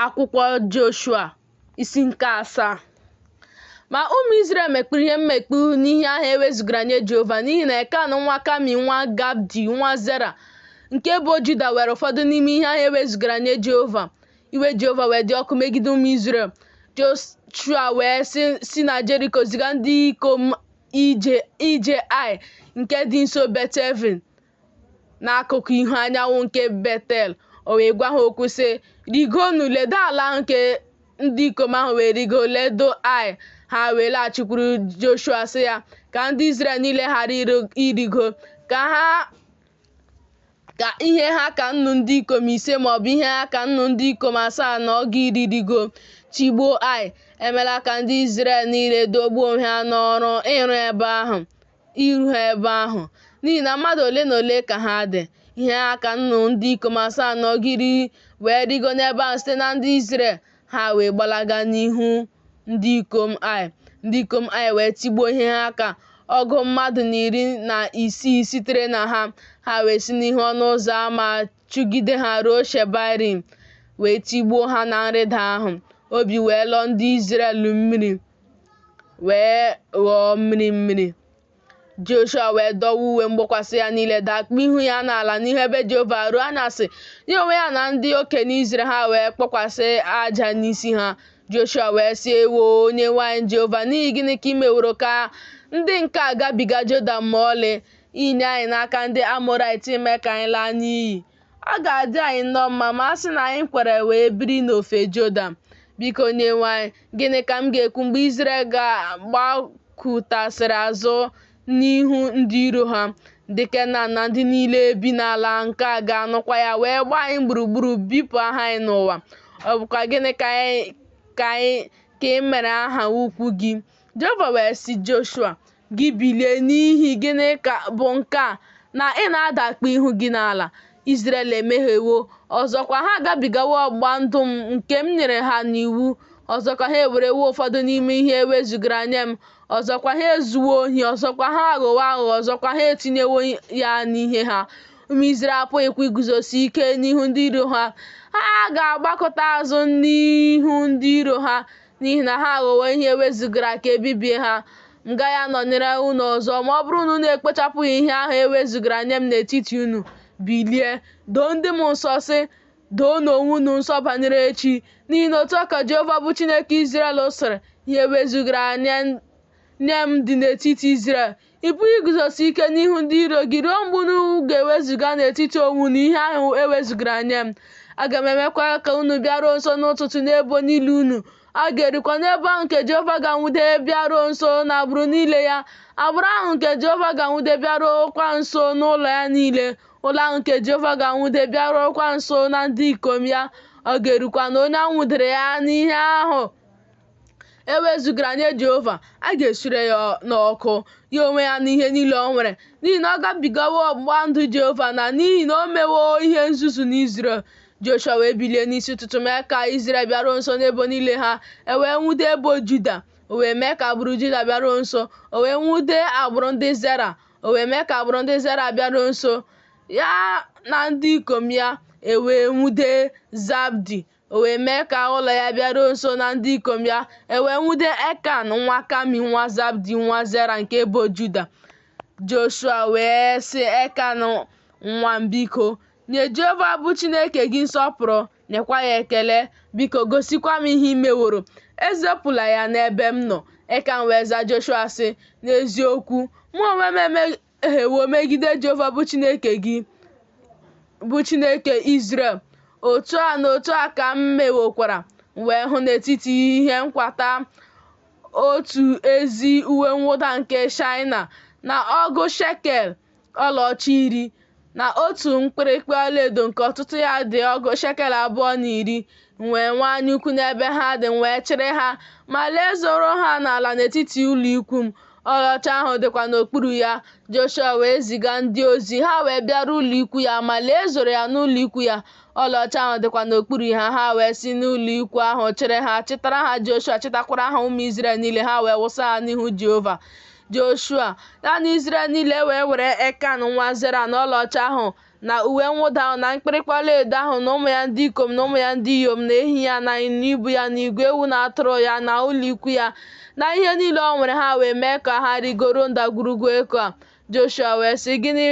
Akwụkwọ Joshua isi nke asaa. Ma ụmụ Izrel mekpuru ihe mmekpu n'ihe ahụ e wezugara nye Jehova, n'ihi na Ekan nwa Kami nwa Zabdi nwa Zera nke ebo Juda were ụfọdụ n'ime ihe ahụ e wezugara nye Jehova. Iwe Jehova wee dị ọkụ megide ụmụ Izrel. Joshua wee si na Jeriko ziga ndị ikom ije Ai nke dị nso Bet-even n'akụkụ ihu anyanwụ nke Betel. O wee gwa ha okwu sị, Rigonụ, ledo ala ahụ nke ndị ikom ahụ wee rigo ledo Ai. Ha wee laghachikwuru Joshua sị ya, Ka ndị Izrel niile ghara ịrịgo, ka ihe ha ka nnu ndị ikom ise maọbụ ihe ha ka nnu ndị ikom asaa na ọgụ iri rigo tigbuo Ai. Emela ka ndị Izrel niile dọgbuo onwe ha n'ọrụ ịrụ ebe ahụ. Iru ha ebe ahụ, n'ihi na mmadụ ole na ole ka ha dị. Ihe ha ka nnu ndị ikom asaa na ọgụ iri wee rigo n'ebe ahụ site na ndị Izrel, ha wee gbalaga n'ihu ndị ikom Ai. Ndị ikom Ai wee tigbuo ihe ha ka ọgụ mmadụ na iri na isii sitere na ha. Ha wee si n'ihu ọnụ ụzọ ama chụgide ha ruo Shebarim, wee tigbuo ha na nrịda ahụ. Obi wee lọọ ndị Izrel mmiri, wee ghọọ mmiri mmiri. Joshua wee dọwa uwe mgbokwasị ya niile, dakpuo ihu ya n'ala n'ihu ebe Jehova ruo anyasị. Ya onwe ya na ndị okenye Izrel ha wee kpokwasị aja n'isi ha. Joshua wee sị, Ewo, Onyenwe anyị Jehova, n'ihi gịnị ka i meworo ka ndị nke a gabiga Jọdan ma ọlị, inye anyị n'aka ndị Amọraịt ime ka anyị laa n'iyi? Ọ ga-adị anyị nnọọ mma ma a sị na anyị kwere wee biri n'ofe Jọdan. Biko Onyenwe anyị, gịnị ka m ga-ekwu mgbe Izrel ga-agbakụtasịrị azụ n'ihu ndị iro ha? Ndị Kenan na ndị niile bi n'ala nke a ga-anụkwa ya wee gbaa anyị gburugburu bipụ aha anyị n'ụwa. Ọ bụkwa gịnị ka ị mere aha ukwu gị? Jehova wee sị Joshua, Gị bilie, n'ihi gịnị bụ nke a na ị na-adakpu ihu gị n'ala? Izrel emehiewo, ọzọkwa ha agabigawo ọgbụgba ndụ m nke m nyere ha n'iwu, ọzọkwa ha ewerewo ụfọdụ n'ime ihe e wezugara nye m, ọzọkwa ha ezuwo ohi, ọzọkwa ha aghọwo aghụghọ, ọzọkwa ha etinyewo ya n'ihe ha. Ụmụ Izrel apụghịkwa iguzosi ike n'ihu ndị iro ha. Ha ga-agbakụta azụ n'ihu ndị iro ha, n'ihi na ha aghọwo ihe e wezugara ka e bibie ha. M gaghị anọnyere unu ọzọ ma ọ bụrụ na unu ekpochapụghị ihe ahụ e wezugara nye m n'etiti unu. Bilie, doo ndị m nsọ, sị, Doonụ onwe unu nsọ banyere echi, n'ihi na otu a ka Jehova bụ Chineke Izrel sịrị, Ihe e wezugara nye m dị n'etiti Izrel. Ị pụghị iguzosi ike n'ihu ndị iro gị ruo mgbe unu ga-ewezuga n'etiti onwe unu ihe ahụ e wezugara nye m. Aga m emekwa ka unu bịaruo nso n'ụtụtụ n'ebo niile unu. A ga-erukwa n'ebo ahụ nke Jehova ga-anwụde bịaruo nso n'agbụrụ niile ya, agbụrụ ahụ nke Jehova ga-anwụde bịaruokwa nso n'ụlọ ya niile, ụlọ ahụ nke Jehova ga-anwụde bịaruokwa nso na ndị ikom ya. Ọ ga-erukwa na onye a nwụdere ya n'ihe ahụ e wezugara nye Jehova, a ga-esure ya n'ọkụ, ya onwe ya na ihe niile o nwere, n'ihi na ọ gabigawo ọgbụgba ndụ Jehova na n'ihi na o mewo ihe nzuzu n'Izrel. Joshua wee bilie n'isi ụtụtụ mee ka Izrel bịaruo nso n'ebo niile ha, e wee nwude ebo Juda. O wee mee ka agbụrụ Juda bịaruo nso, o wee nwude agbụrụ ndị Zera, o wee mee ka agbụrụ ndị Zera bịaruo nso, ya na ndị ikom ya, e wee nwude Zabdi. O wee mee ka ụlọ ya bịaruo nso na ndị ikom ya, e wee nwude Ekan nwa Kami nwa Zabdi nwa Zera nke ebo Juda. Joshua wee sị Ekan nwa m biko, nye Jehova bụ Chineke gị nsọpụrụ, nyekwa ya ekele. Biko gosikwa m ihe i meworo. Ezopụla ya n'ebe m nọ. Ekan wee zaa Joshua sị, N'eziokwu, mụ onwe m emehiewo megide Jehova bụ Chineke gị, bụ Chineke Izrel. Otu a na otu a ka m mewokwara, m wee hụ n'etiti ihe nkwata otu ezi uwe mwụda nke Shaịna na ọgụ shekel ọlaọcha iri, na otu mkpirikpi ọlaedo nke ọtụtụ ya dị ọgụ shekel abụọ na iri. M wee nwee anyaukwu n'ebe ha dị, m wee chịrị ha, ma lee ezoro ha n'ala n'etiti ụlọikwuu m, ọlaọcha ahụ dịkwa n'okpuru ya. Joshua wee ziga ndị ozi, ha wee bịaruo ụlọikwuu ya, ma lee ezoro ya n'ụlọikwuu ya, ọlaọcha ahụ dịkwa n'okpuru ha. Ha wee si n'ụlọikwuu ahụ chịrị ha, chịtara ha Joshua, chịtakwara ha ụmụ Izrel niile, ha wee wụsa ha n'ihu Jehova. Joshua ya na Izrel niile wee were Ekan nwa Zera na ọlaọcha ahụ Na uwe mwụda ahụ, na mkpịrịkpa ọlaedo ahụ, na ụmụ ya ndị ikom na ụmụ ya ndị inyom, na ehi ya, na ịnyịnya ibu ya, na igwe ewu na atụrụ ya, na ụlọikwu ya, na ihe niile o nwere, ha wee mee ka ha rịgoruo ndagwurugwu Ekoa. Joshua wee sị, Gịnị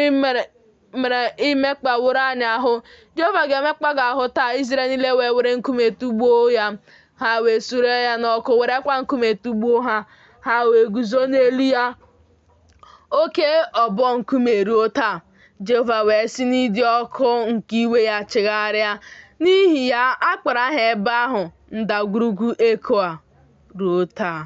mere i mekpaworo anyị ahụ? Jehova ga-emekpa gị ahụ taa. Izrel niile wee were nkume tụgbuo ya. Ha wee suree ya n'ọkụ, werekwa nkume tụgbuo ha. Ha wee guzo n'elu ya oke ọbọ nkume ruo taa. Jehova wee si n'ịdị ọkụ nke iwe ya chegharịa. N'ihi ya, a kpọrọ aha ebe ahụ Ndagwurugwu Ekoa ruo taa.